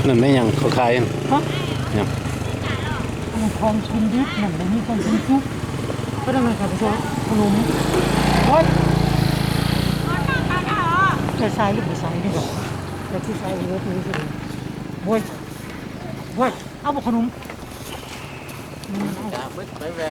ນັ້ນແມ່ນຫຍັງເຂົາຂາຍຫັ້ນ? ຮະ? ຫຍັງ? ອັນນັ້ນຂອງກິນດິບ ນັ້ນບໍ່ມີຂອງກິນສຸກ. ໄປທາງນັ້ນ ຂ້າພະເຈົ້າ ຂະໜົມ. ໂອ້ຍ ຈະໃສ່ຫຼືບໍ່ໃສ່ນີ້ດອກ. ຈະຊິໃສ່ຫຼືບໍ່ໃສ່. ໂອ້ຍ ໂອ້ຍ ເອົາບໍ່ຂະໜົມ? ໄປແວ່